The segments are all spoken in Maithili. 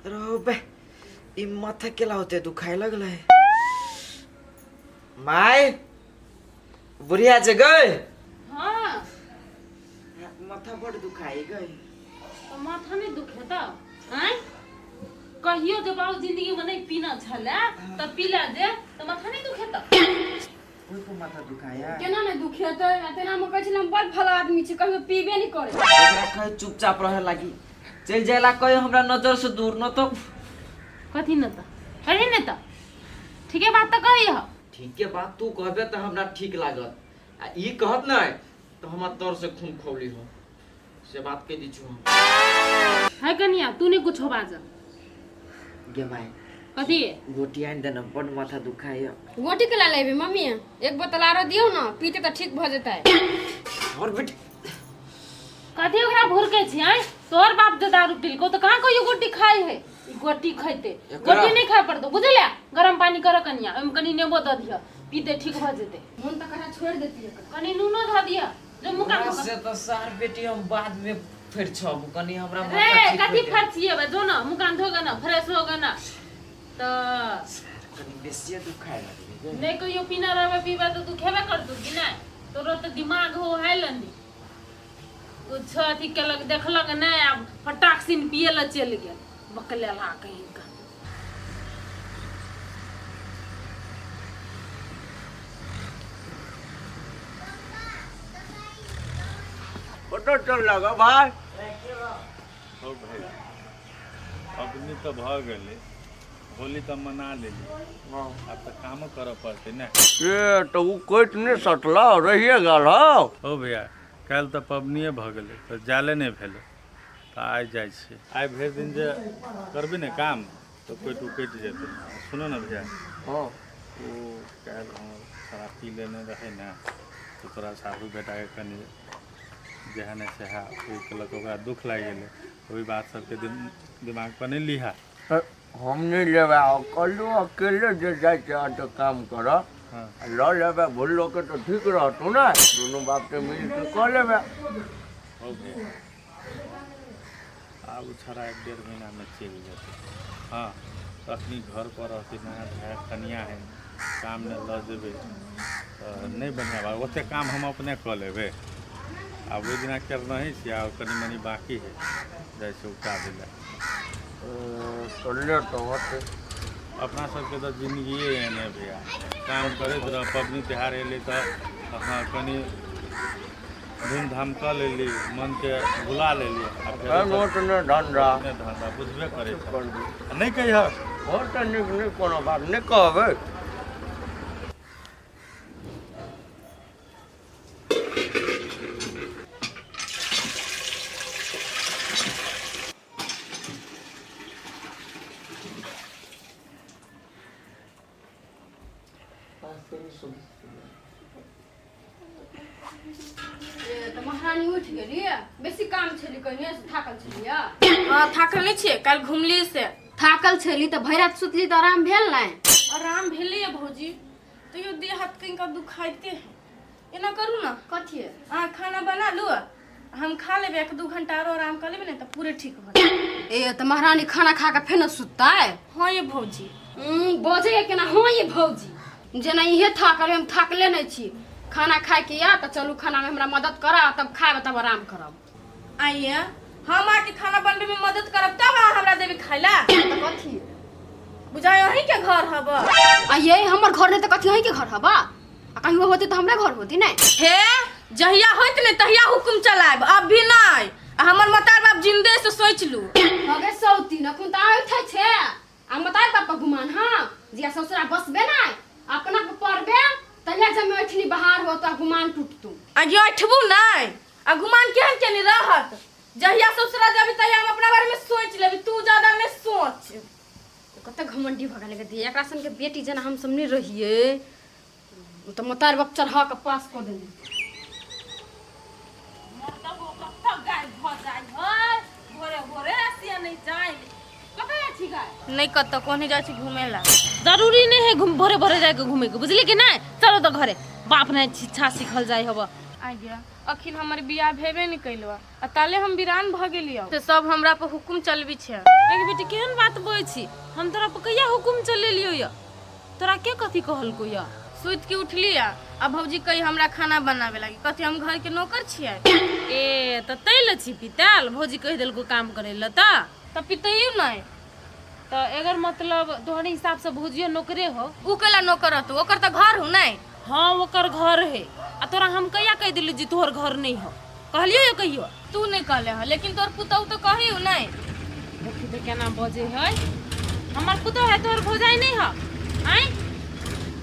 रो बे, ई माथा केला होते दुखाय लगलै। माय, बुढ़िया जे गई। हाँ। माथा बड़ दुखाई गई। तो माथा नहीं दुखेता आँय? कहियो जे बाबू जिंदगी में नहीं पीना छले तऽ पीला जे तऽ माथा नहीं दुखेता? ओहि पर माथा दुखाया। केना नहि दुखेतै? आ तेना मे कहै छलै हम बड़ भला आदमी छी, कहियो पीबे नहि करै। ओकरा कहे चुपचाप रहे लागी, चलि जाय ला कहे हमरा नजर से दूर, न तो कथी न तऽ कही ने तऽ ठीके बात तऽ कही ह। ठीके बात तू कहबे तऽ हमरा ठीक लागत, आ ई कहत नहि तऽ हमरा तर से खून खौली हो, से बात कहि दै छु हम। है कनिया, तू नहीं कुछो बाज। गे माय। कथी? गोटी आनि देना, बड माथा दुखाइया। गोटी के ला लेबे मम्मी? एक बोतल आरो दियौ ने, पीते तऽ ठीक भऽ जेतै। और बेटी। कथी ओकरा भुरकै छी आँय? तोहर बाप जे दारू पीलको तऽ कहाँ कहियो गोटी खाइ है? ई गोटी खैते गोटी नहीं खाय पड़तो, बुझलियै? गरम पानी कर कनिया, ओहिमे कनि नेबो दऽ दिअ, पीते ठीक भऽ जेतै। मोन तऽ करा छोड़ि देती एकरा। कनि नूनो धऽ दिअ जो मुका। से तऽ सार बेटी हम बाद में फेर छब, कनि हमरा रे माथा ठीक कथी होइते। फरचिएबै? जो न मुकान धोगे न, फ्रेश हो न तऽ। कनि बेसिए दुखाय लगलै गे। नहीं कहियो पीना रहबे, पीबे तऽ तू खेबे करतू कि नहीं? तोरो तऽ दिमाग हो है लनी, कुछ अथी केलक देखलक नहीं, आब फटाक सिन पिए लए चलि गेल बकलेला कहीं का। कतऽ चल लगा भाय? हो भैया, पबनी तऽ भऽ गेलै, होली तऽ मना लेली, आब तऽ कामो करऽ पड़तै ने। से तऽ ओ कटि नहि सटलौ, रहिए गेल हौ। हो भैया, काल्हि तऽ पबनिए भऽ गेलै तऽ जाले नहि भेलै, तऽ आइ जाइ छियै। आइ भरि दिन जे करबी ने काम तऽ कटि उकटि जेतै। सुनो ने भैया। हँ। ओ काल्हि हमर शराब पी लेने रहै ने, तऽ तोरा सासु बेटाके कनि जेहन है सएह ओ केलक, ओकरा दुःख लागि गेलै। ओहि बात सबके दिमाग पर नहि लिहा। हम नहि लेबै, आ कहलहुँ अकेले जे जाइ छै तऽ काम करऽ। हँ। लऽ लेबै भुल्लोके तऽ ठीक रहतौ ने, दुनू बापके मिल कऽ कऽ लेबै। हो भैया, आब ओ छड़ा 1-1.5 महीनामे चलि जेतै। हँ, तऽ अखनी घर पर रहतै, नया भाय कनिया है, काम नहि लऽ जेबै तऽ नहि बढ़िआँ बात। ओतेक काम हम अपने कऽ लेबै। आब ओहि दिना करनहि छियै, आब कनि मनि बाँकी है, जाइ छै उपटा दै लए। चलले तऽ होतै। अपना सबके तऽ जिन्दगिए एहने भैया, काम करैत रह। पबनी तिहार एलै तऽ हँ कनि धूमधाम कऽ लेली, मनके भुला लेली, आ फेर फेर ओतने धन्धा। ओतने धन्धा, बुझबे करै कथी छ। करबै? नहि कहिहक। हो तऽ नीक नीक, कोनो बात नहि कहबै। ए, तऽ महारानी उठि गेली? बेसी काम छली कहिने से थाकल छलियै? हाँ, थाकल नहीं छियै, काल्हि घुमली से। थाकल छली तऽ भरि राति सुतली तऽ आराम भेल नहि? आराम भेलै भौजी, तैयो देह हाथ कनिका दुखाइते है। एना करू ने। कथी? अहाँ खाना बना लू, हम खा लेबै, 1-2 घंटा आरो आराम कर लेबै ने तऽ पूरे ठीक भऽ जेतै। ए, तऽ महारानी खाना खा कऽ फेर सुततै? हाँ ये भौजी। बजैए केना, हाँ ये भौजी, जेना इहे थाकल, हम थाकले नहि छी। खाना खाइके या तऽ चलू, खानामे हमरा मदद करब, तब खायब, तब आराम करब। आइए, हम अहाँके खाना बनबै में मदद करब तब अहाँ हमरा देबै खाय ला? तऽ कथी? बुझाइ अहीं के घर हब। आ ये हमर घर नहि तऽ कथी अहीं के घर हबा? आ कहियो होती तऽ हमरे घर होती नहि? हे, जहिया होइत ने तहिया हुकुम चलायब, अभी नहि। आ हमर मतार बाप जिंदे से सोचि लू। मगे सौती नखुन तऽ उठै छै आ मतार बाप पर गुमान। हाँ, जिया ससुरा बसबे नहि अपना पर पड़बे तहिया जब ऐठनी बाहर हो तऽ गुमान टूटतू। आ जे ऐठबू नहि आ गुमान केहन केनी रहत? जहिया ससुरा जाबी तहिया हम अपना बारे में सोच लेबी, तू ज्यादा नहीं सोच। कते घमंडी भऽ गेलै गदी। एकरा सनके बेटी जेना हम सब नहि रहियै तऽ मतार बाप चढ़ा कऽ पास कऽ देने। मतलब ओ कतऽ गाय भऽ जाइ है भोरे भोरे, से नहि जानि। कतऽ जाइ छी गाय? नहीं कतऽ कोनी जाइ छी, घूमे ला। जरूरी नहीं है घूम भोरे भोरे जाके घूमे के, बुझली कि नहीं? चलो तो घरे, बाप नहीं शिक्षा सीखल जाय हब। आ गया अखिन हमर बियाह भेबे नहि कैलो आ ताले हम वीरान भऽ गेलियो से सब हमरा पर हुकुम चलबी छै। एक बेटी केहन बात बजै छी, हम तोरा पर कहिया हुकुम चलेलियो या? तोरा के कथी कहलको या? सुति के उठली आ भौजी कही हमरा खाना बनावे लागी, कथी हम घर के नौकर छियै? ए तऽ तै लए छी पिताल, भौजी कहि देलको काम करै लए तऽ पितैयो नहि। तऽ एकर मतलब तोहर हिसाब से भौजियो नौकरे हो? उ कैला नौकर रहतौ, ओकर तऽ घर हो नहि। हाँ ओकर घर है, आ तोरा हम कहिया कहि देली जे तोहर घर नहीं हो? कहलियो या कहियो? तू नहीं कहले ह, लेकिन तोर पुतहु तो कही नहीं। देखी तऽ केना बजे है, हमर पुतहु है तोहर भौजाई नहीं है। आँय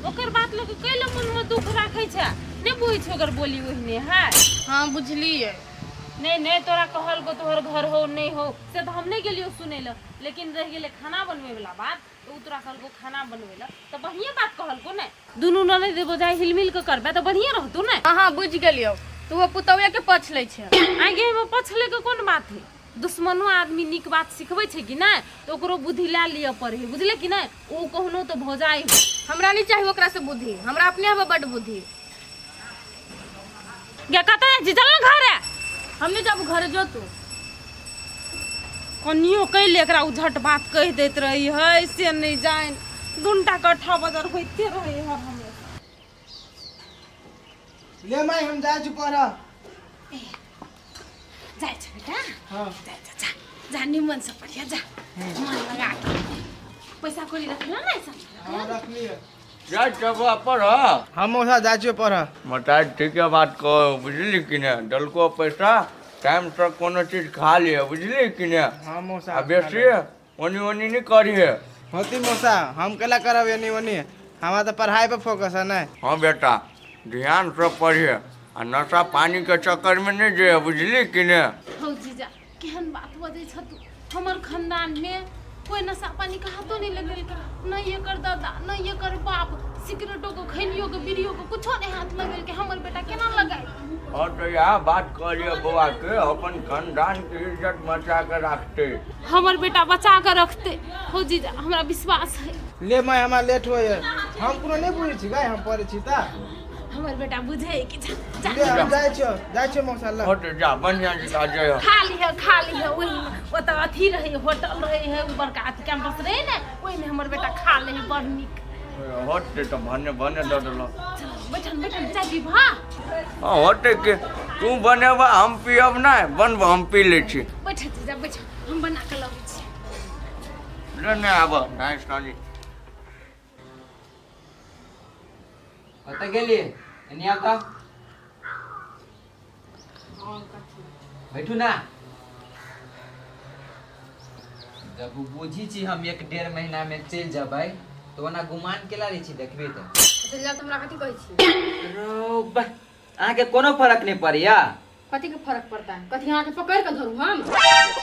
ओकर बात लोग कैले मन में दुख राखे छै, नहीं बुझै छै ओकर बोली ओहिने है। हाँ बुझलिए। नहीं नहीं तोरा कहल को तोहर घर हो नहीं हो से तो हम नहीं गेलियो सुनै लए, लेकिन रह गेलै खाना बनबै वाला बात, तऽ उ तोरा कहलको खाना बनबै लए तऽ बढ़िए बात कहलको ने, दुनू ननद भौजाई हिलमिल के करबै तऽ बढ़िए रहतौ ने। हाँ हाँ बुझि गेलियौ, तू ओ पुतहुए के पक्ष लै छै। आगे एहिमे पक्ष लै के कोन बात है, दुश्मनो आदमी नीक बात सिखबै छै कि नहि तऽ ओकरो बुद्धि लए लिअ पड़ै है, बुझले कि नहि? ओ कहनो तऽ भौजाई हो। हमरा नहीं चाही ओकरा से बुद्धि, हमरा अपने हवे बड बुद्धि। गे कतऽ जाइ छी, चल ने घरे। हम नहीं जाबू घरे, जो तू। कनियो कैले एकरा उझट बात कहि दैत रही है से नहीं जानि, दुनटा कट्ठा बदर होइते रहे है हमेशा। ले माई हम जाइ छी पढ़। जाइ छ बेटा? हाँ। जा जा जा जा निमन से पढ़िया, जा मन लगा के। पैसा कौड़ी रखला ना ऐसा? हाँ रखलिए। जाइ छबा पढ़। हम मौसा जाइ छियै पढ़। मताइ ठीके बात कहो, बुझली कि ने? डलको पैसा टाइम से कोनो चीज खा लिहे, बुझली कि ने? हाँ मौसा। आ बेसी ओनी ओनी नहीं करिहे। होती मौसा, हम केला करब एनी ओनी, हमारा तो पढ़ाई पर फोकस है ना। हाँ बेटा ध्यान से पढ़िए आ नशा पानी के चक्कर में नहीं जे, बुझली कि ने? हौ जीजा केहन बात बजै छ तू, हमर खानदान में कोई नशा पानी के हाथो नहीं लगेलकै, नहीं एकर दादा नहीं एकर बाप, सिगरेटो के खैनियो के बीड़ियो के कुछो नहीं हाथ लगेलकै, हमर बेटा केना लगाई? हाँ तो यह बात करिए बौआ के, अपन खानदान के इज्जत बचा के रखते। हमर बेटा बचा के रखते। हो जीजा हमरा विश्वास है। ले माय हमरा लेट होइए, हम कोनो नहीं बुझै छी गाय, हम पढ़ै छी ता। हमर बेटा बुझे कि जा जा। ले हम जाइ छियो, जाइ छियो मौसा ल। हाँ तो जा बढ़िया से जा जाइए। खा लिहे खा लिहे, ओही में ओतऽ अथी रहे होटल रहे है, उ बड़का अथी कैंपस रहे ने, ओही में हमर बेटा खा ले है बड़ नीक। होते तो भने भने दऽ देलक। चल बैठन बैठन चाय पीबा। हाँ होते के तू बनेबा हम पियब नहि, बनब हम पी लै छी। बैठ जीजा बैठ, हम बना के लबै छी। ले ने आब नाइस नानी। कतऽ गेलियै? एनी आब तऽ बैठू ना। जब बुझी छी हम 1-1.5 महीना में चलि जेबै तऽ ओना गुमान केला रहै छी देखबे तऽ। चलि जाउ तऽ हमरा कथी कहै छी? रौ बा, अहाँके कोनो फरक नहि पड़ैया? कथी के फरक पड़ता है? कथी अहाँके पकड़ के धरू हम?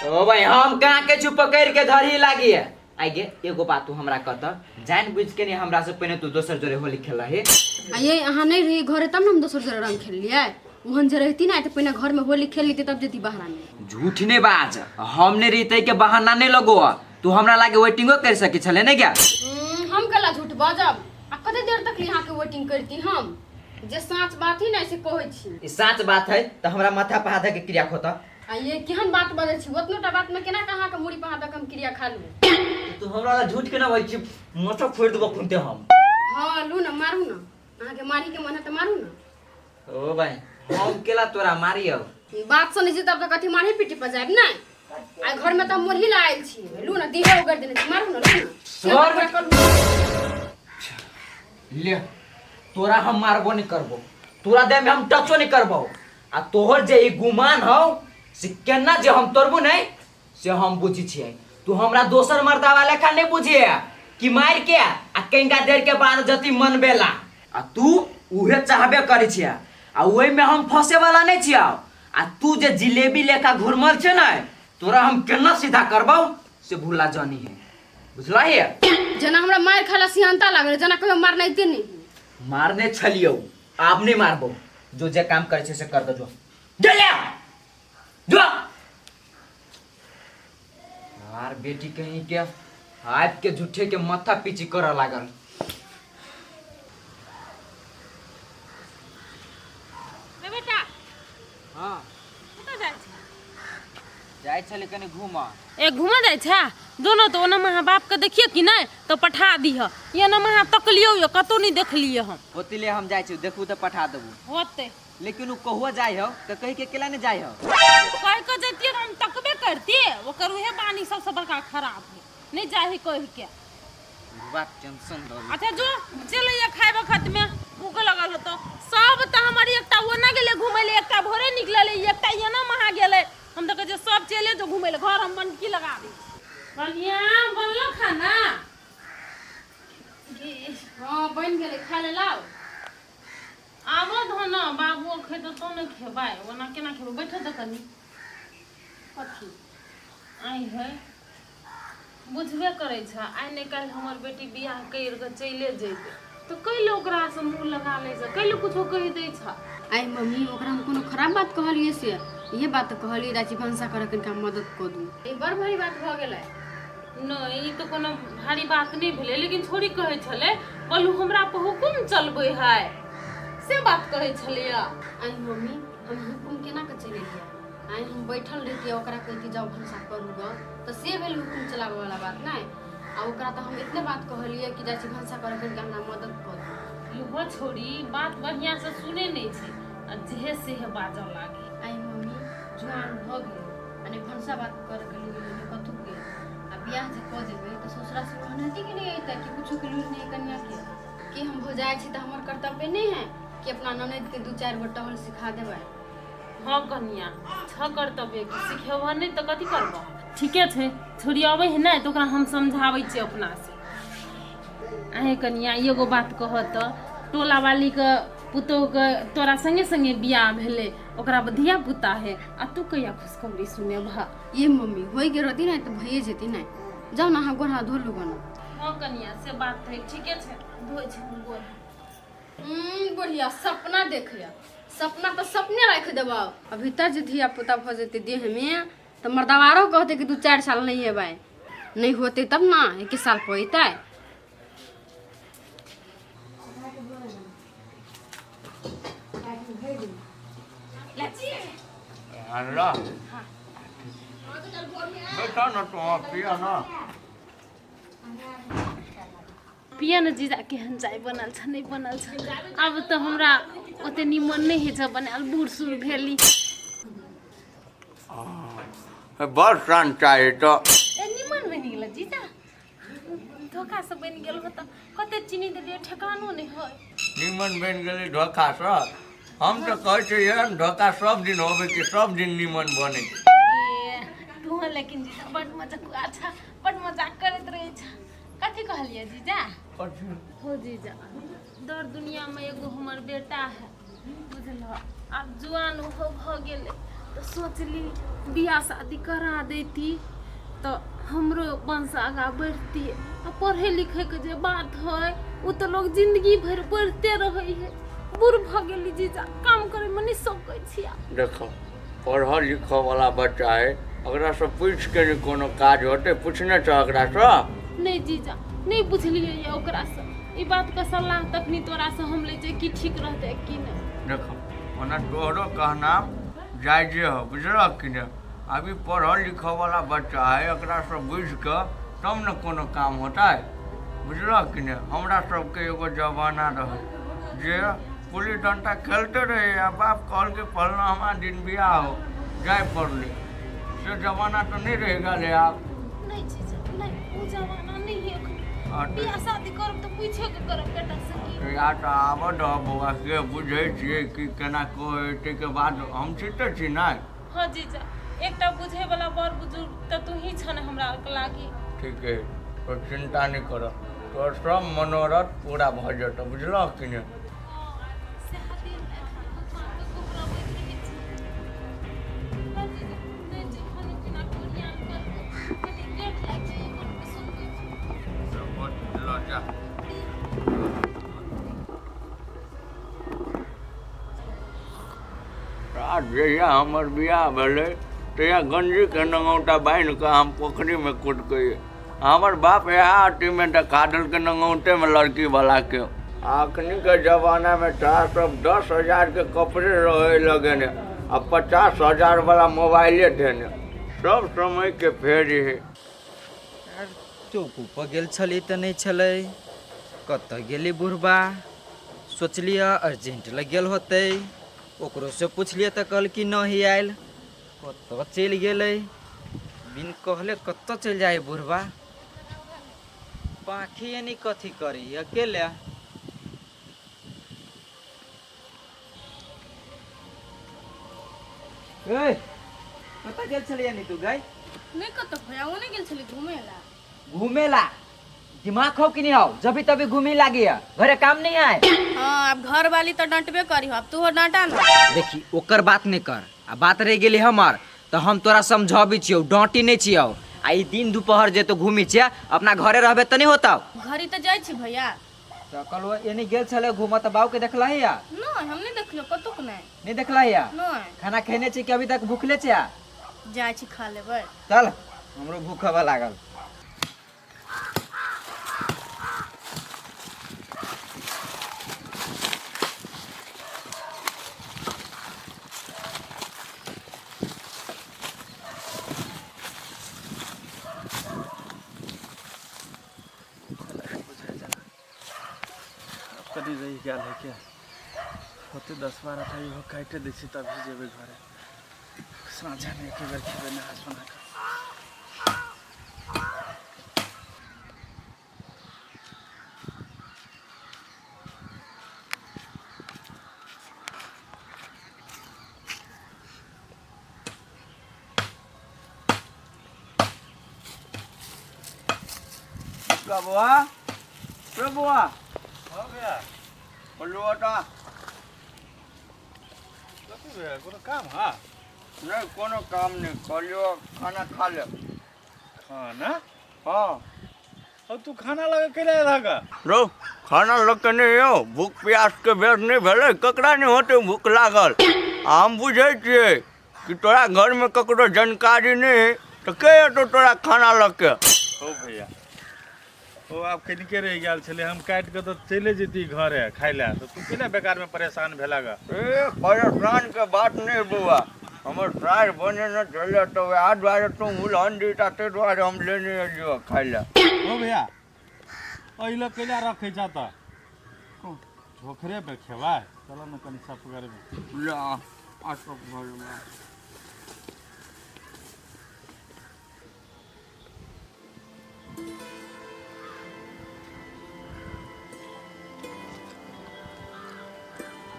ओ भाई हम कहाँ के छु पकड़ के धरी लागी है। आइ गे एगो बात तू हमरा कहत, जान बुझ के नहीं हमरा से पहिने तू दोसर जोरे होली खेला हे। आ ये अहाँ नहीं रही घरे तब न हम दोसर जोरे रंग खेललियै। ओहन जे रहती ना तऽ पहिने घर में होली खेल लेती तब जेती बाहर में। झूठ नहीं बाज, हम नहीं रही के बहाना नहीं लगो, तू हमरा लागे वेटिंगो कर सके छले नहीं क्या? हम कला झूठ बाजब? आ कते देर तक यहाँ के वेटिंग करती हम? जे साँच बात ही ना से कहै छी। ई साँच बात है तऽ हमरा माथा पर हाथ के क्रिया खोता। आ ये केहन बात बजै छी, ओतनो टा बात में केना के अहाँ के मुड़ी पर हाथ दऽ के हम क्रिया खा लू? तू हमरा ला झूठ केना बजै छी, माथा फोड़ि देबो खुनते हम। हाँ लू ना मारू ना, अहाँ के मारी के मन है तऽ मारू ना। ओ भाई हम केला तोरा मारियौ? बात सुनै छी तब तऽ कथी मारही पीटी पर जायब ने? आ घर में तऽ हम मुरही ला आयल छी, लू ना देहे उगड़ देने छी, मारू ना लू ना। सर ले तोरा हम मारबो नहीं करबो, तोरा देह में हम टचो नहीं करबो, आ तोहर जे ई गुमान हौ से केना जे हम तोड़बो नहीं से हम बुझी छियै। तू हमरा दोसर मर्दावा लेखा नहीं बुझिए कि मार के आ कनिका देर के बाद जति मनबेला, आ तू उहे चाहबे करै छियै, आ ओहि में हम फंसे वाला नहीं छियै। आ तू जे जिलेबी लेखा घुरमल छै ने, तोरा हम केना सीधा करबौ से भूला जानी है, बुझला है? जेना हमरा मार खाला सिहंता लागल, जेना कहियो मारने दे नहीं। मारने छलियौ, आब नहीं मारबौ, जो जे काम करै छै से कर दो, जो जो ले जो। यार बेटी कहीं के आबि के झूठे के माथा पीची करऽ लागल। रे बेटा जाइ छलै कनि घूमऽ। ए घूमऽ जाइ छै जो न, तऽ ओना अहाँ बापके देखिए कि नहि तऽ पठा दिह। एना अहाँ तकलियौ यऽ, कतहु नहि देखलियै हम। ओते ले हम जाइ छी, देखू तऽ पठा देबू। होतै। लेकिन ओ कहुआ जाइ हौ तऽ कहि के केला नहि जाइ हौ? कहि कऽ जैतियै तऽ हम तकबे करतियै। ओकर उहे बानी सबसँ बड़का खराब है, नहि जाइ है कहि के। बुढ़बा टेंशन दऽ। अच्छा जो, चलैया खाय वखत में भूख लगल होतो। सब तऽ हमर एकटा ओना गेलै घुमै ले, एकटा भोरे निकललै, एकटा एना महा गेलै। हम तऽ कहै छियै सब चले जो घुमै ले, घर हम बनकी लगा दै छी। कनिया, बनलो खाना? हँ, बनि गेलै, खाय ले लाउ। आबऽ धन, बाबुओ खेतौ तो ने खेबै, ओना केना खेबै? बैठो तऽ कनि। कथी? आइ है, बुझबे करै छ, आइ नहि काल्हि हमर बेटी बियाह करि कऽ चलिए जैतै, तऽ कैले ओकरासँ मुँह लगा लै छ, कैले कुछो कहि दै छ? आइ मम्मी, ओकरा हम कोनो खराब बात कहलियै से? इहे बात तऽ कहलियै, चाची भनसा करऽ कनिका मदद कऽ दू। ई बड़ भारी बात भऽ गेलै। नहि, ई तऽ कोनो भारी बात नहि भेलै, लेकिन छोरी कहै छलै, बोलू हमरा पर हुकुम चलबै है, से बात कहै छलैया। आइ मम्मी, हम हुकुम केना कऽ चलेलियै? आइ हम बैठल रहितियै, ओकरा कहितियै जाउ भनसा करू गऽ, तऽ से भेल हुकुम चलाबऽ वाला बात? नहि। आ ओकरा तऽ हम एतने बात कहलियै कि जाइ छी भनसा करऽ, कनिका हमरा मदद कऽ दू। इहो छोरी बात बढ़िआँसँ सुनै नहि छै आ जेहे सेहे बाजऽ लागे। आइ मम्मी, जुआन भऽ गेलै आ नहि भनसा बात करऽके लूरि, नहि कतहुके। आ बियाह जे कऽ देबै तऽ ससुरासँ ओहन हेतै कि नहि अयतै कि कुछोके लूरि नहि कनियाके? कि हम भौजाइ छी तऽ हमर कर्तव्य नहि है कि अपना ननदिके दू चारि गो टहल सिखा देबै? हँ कनिया, छ कर्तव्य कि सिखेबह नहि तऽ कथी करबह? ठीके छै, छोरी अबै है नहि तऽ ओकरा हम समझाबै छियै अपनासँ। अहें कनिया, एगो बात कहऽ तऽ, टोला वालीके पुतोहुके तोरा संगे संगे बियाह भेलै, ओकरा धिया पुता है, आ तू कहिया खुशखबरी सुनेबह? ये मम्मी, होइ गेल रहती ने तऽ भइए जेती। नहि जाउ ने, अहाँ गोड़ हाथ धो लू गऽ ने। हँ कनिया, से बात है, ठीके छै, धोइ छै हम गोड़। बढ़िया सपना देखैया। सपना तऽ सपने राखि देबऽ। अभी तऽ जे धिया पुता भऽ जेतै देहमे तऽ मर्दवारो कहतै कि 2-4 साल नहि एबै। नहि होतै तब ने एके साल पर अयतै। अनला बैठा न तू, पिया न। पिया ने जीजा, केहन चाय बनल छ? नहि बनल छ। आब तऽ हमरा ओते निमन नहि होइ छ बनायल, बूढ़ सूढ़ भेली। बड़ शान चाय तऽ। ए निमन बनि गेल जीजा? धोखा से बनि गेल हो तऽ कते चीनी देलियै, ठेकानो नहि होइ। निमन बनि गेलै धोखासँ? हम तऽ कहै छियै एहन धोखा सब दिन होबै कि सब दिन निमन बनै छै। ए तू लेकिन जीजा बड मजाक, अच्छा बड मजाक करैत रहै छ। कथी कहलियै जीजा? कथी? हो जीजा, दर दुनियामे एगो हमर बेटा है, बुझलह? आब जुआन ओहो भऽ गेलै तऽ सोचली बियाह शादी करा दैती तऽ हमरो वंश आगाँ बढ़तियै। आ पढ़ै लिखैके जे बात है, ओ तऽ लोग जिंदगी भरि पढ़िते रहै है। बूढ़ भऽ गेली जीजा, काम करैमे नहि सकै छी आब। देखो, पढ़ऽ लिखऽ वाला बच्चा है, ओकरासँ पूछि के नहि कोनो काज होतै? पूछने छह ओकरासँ? नहि जीजा, नहि बुझलियै ये ओकरासँ ई बातके सलाह। तखनी तोरासँ हम लै छियै कि ठीक रहतै कि नहि। देखो, ओना तोहरो कहना जायजे हो, बुझलह कि नहि? अभी पढ़ऽ लिखऽ वाला बच्चा है, एकरासँ बुझि कऽ तब ने कोनो काम होतै, बुझलह कि नहि? हमरा सबके एगो जमाना रहै जे गुल्ली डंटा खेलते रहे आ बाप कहलकै फलना हमरा दिन बियाह हो, जाय पड़लै। से जमाना तऽ नहि रहि गेलै आब। नहि जीजा, नहि, ओ जमाना नहि है एखन। हँ तऽ बियाह शादी करब तऽ पूछे के करब बेटा से की। या तऽ आबऽ दह बौआ के, बुझै छियै कि केना कहै, ताहिके बाद हम छी तऽ छी नहि। हँ जीजा, एकटा बुझे वाला बड़ बुजुर्ग तऽ तू ही छह ने हमरा आरके लागी। ठीक है, तो चिंता नहि कर, तोहर सब मनोरथ पूरा भऽ जेतौ, बुझलह कि नहि? सएह दिन एखन भगवानके गोहरबैत रहै छी। हँ जीजा, नहि जे खाना पीनाके ओरियान करबै, कनि लेट लागि जाइए, घरमे सुनबै छी। लऽ जा। आ जहिया हमर बियाह भेलै तहिया गंजीके नंगौटा बान्हि कऽ हम पोखरिमे कुदकैयै। हमर बाप इएह अथीमे देखा देलकै नंगौटेमे लड़कीवलाके। आ अखनीके जमानामे तोरा सब 10,000के कपड़े रहै लगेने आ 50,000वला मोबाइले देने। सब समयके फेर है। चौक पर गेल छली तऽ नहि छलै, कतऽ गेली बुढ़बा? सोचलियै अर्जेंट लग गेल होतै, ओकरोसँ पुछलियै तऽ कहलकै नहि आयल। कतऽ चलि गेलै? बिन कहले कतऽ चलि जाइ बुढ़बा? पाखी यानी कथी करी अकेले? ए, कतऽ गेल छलियै नी तू गई? नहि कतऽ भैया, ओने गेल छली घूमे ला। घूमेला दिमाग हो कि नहीं हो? जब तभी घूमे लागी है, घरे काम नहीं आए। हाँ, अब घर वाली तो डांटबे करी हो, अब तू हो डांटा ना। देखी, ओकर बात नहीं कर, आ बात रह गेली हमर तो हम तोरा समझाबी छियौ, डांटी नहीं छियौ। आ ई दिन दोपहर जे तो घूमी छियै, अपना घरे रहबे तऽ नहीं होता? घरी तो जाइ छी भैया। तऽ कल एनी गेल छलै घूमऽ तऽ बाबू के देखलही या? नहीं, हम नहीं देखलियो कतौ के नहीं। नहीं देखलही या? नहीं। खाना खेने छी कि अभी तक भूखले छिया? जाइ छी, खा लेबै। चल, हमरो भूख हवा लागल। कनि रहि गेल है के होते 10-12 टा, इहो काटि दै छी तभी जेबै घरे। साँझमे एके बेर खेबै नहा सोना कऽ। का बौआ रे बौआ। हो गया। बोलू ओटा। कथी भेल? कोनो काम? हाँ। नहि, कोनो काम नहि, कहलियो खाना खा ले। खाना? हाँ। अब तू खाना लगा के ले रहा? रौ, खाना लऽ के नहि यौ, भूख प्यास के बेर नहि भेलै? ककरा नहि होतै भूख लागल? आ हम बुझै छियै कि तोरा घरमे ककरो जानकारी नहि है तऽ के एतौ तोरा खाना लऽ के? हो भैया, ओ आब कनिके रहि गेल छलै, हम काटि कऽ तऽ चलि जैती घरे खाइ लए, तऽ तू केना बेकारमे परेशान भेला ग? ए, परेशान के बात नहि बौआ, हमर सार बनेने छलै तऽ वएह दुआरे तू उलहन दीता, ताहि दुआरे हम लेने एलियौ खाइ लए। हो भैया, एहि लए कैला रखै छह तऽ झोखरे पे खेबै? चल ने कनि साफ करबै। ले अशोक घरमे।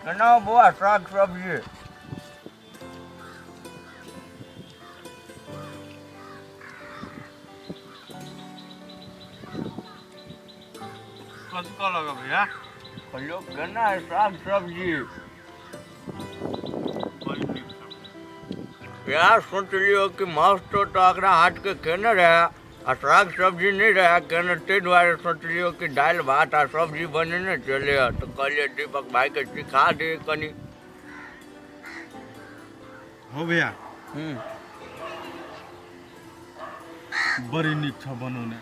केना बौआ साग सब्जी? कथी कहलक भैया? कहलियौ केना है साग सब्जी? बड़ नीक सब्जी। इएह सोचलियौ कि मासु तो तऽ एकरा हाथके केने रहए आ साग सब्जी नहि रहए केने, ताहि दुआरे सोचलियौ कि दालि भात आ सब्जी बनेने छलै तऽ कहलियै दीपक भाइके सिखा दे कनि। हो भैया। हूँ। बड़ी नीक छ बनौने,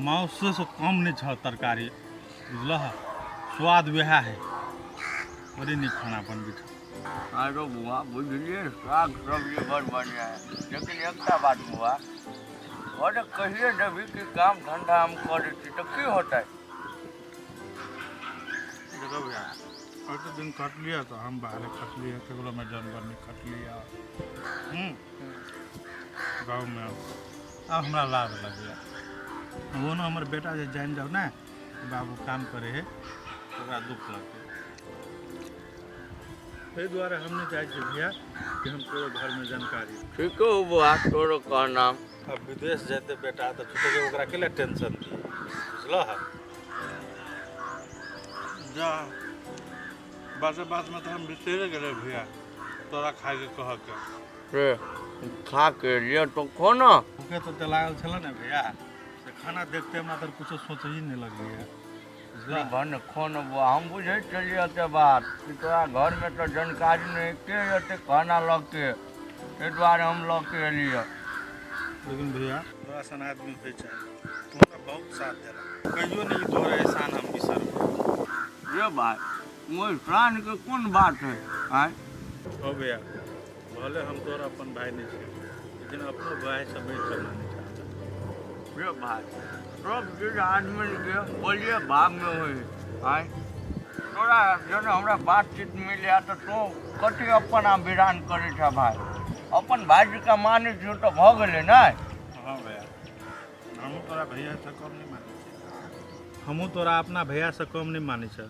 मांसोसँ कम नहि छ तरकारी, बुझलह? स्वाद वएह है, बड़ी नीक खाना बनबै छ। आरो बुआ, बुझलियै साग सब्जी बड़ बढ़िआँ है, लेकिन एकटा बात बुआ, घरे कहिए देबी कि काम धंधा हम करै छी तऽ की होतै? देखो भैया, एक दिन खटलियै तऽ हम बाहरे खटलियै, केकरो में जानवर नहीं खटलियै। गाँवमे आब हमरा लाज लगैए। वो ने हमर बेटा जे जानि जाउ ने कि बाबू काम करे है, ओकरा दुख लगतै। ताहि दुआरे हम नहि चाहै छियै भैया कि हम केकरो घरमे जानकारी। ठीके हो बुआ तोरो कहना। अब विदेश जेतै बेटा तऽ छुटै ओकरा के लिए टेंशन दिए, बुझलह? जा, बाते बातमे तऽ हम बिसरि गेलै भैया तोरा खाइके कहके। से खा के लिए तो खो ना। भूखे तऽ लागल छलै ने भैया, से खाना देखते हमरा तऽ कुछो सोच ही नहि लगलैए, बुझलह? भन खो न बुआ, हम बुझै छलियै एते बात कि तोरा घरमे तऽ जानकारी नहि के एते खाना लऽ के, ताहि दुआरे हम लऽ के एलियै। लेकिन भैया, तोरा सन आदमी होइ छै, तू हमरा बहुत साथ देला, कहियो नहि ई तोहर एहसान हम बिसरबो। रे भाई, ओहि शानके कोन बात है? आँय। हो भैया, भले हम तोहर अपन भाय नहि छी, लेकिन लेकिन अपनो भाइसँ बढ़ि कऽ मानै छै। रे भाइ, सब चीज आदमी के बोलिए भाव में होइ। आँय तोरा जब हमरा बातचीत मिले तऽ तू कथी अपन आ विरान करै छह भाइ? अपन भाइजीके मानै छियौ तऽ भऽ गेलै ने। हँ भैया, हमहूँ तोरा भैयासँ कम नहि मानै छी, हमहूँ तोरा अपना भैयासँ कम नहि मानै छह।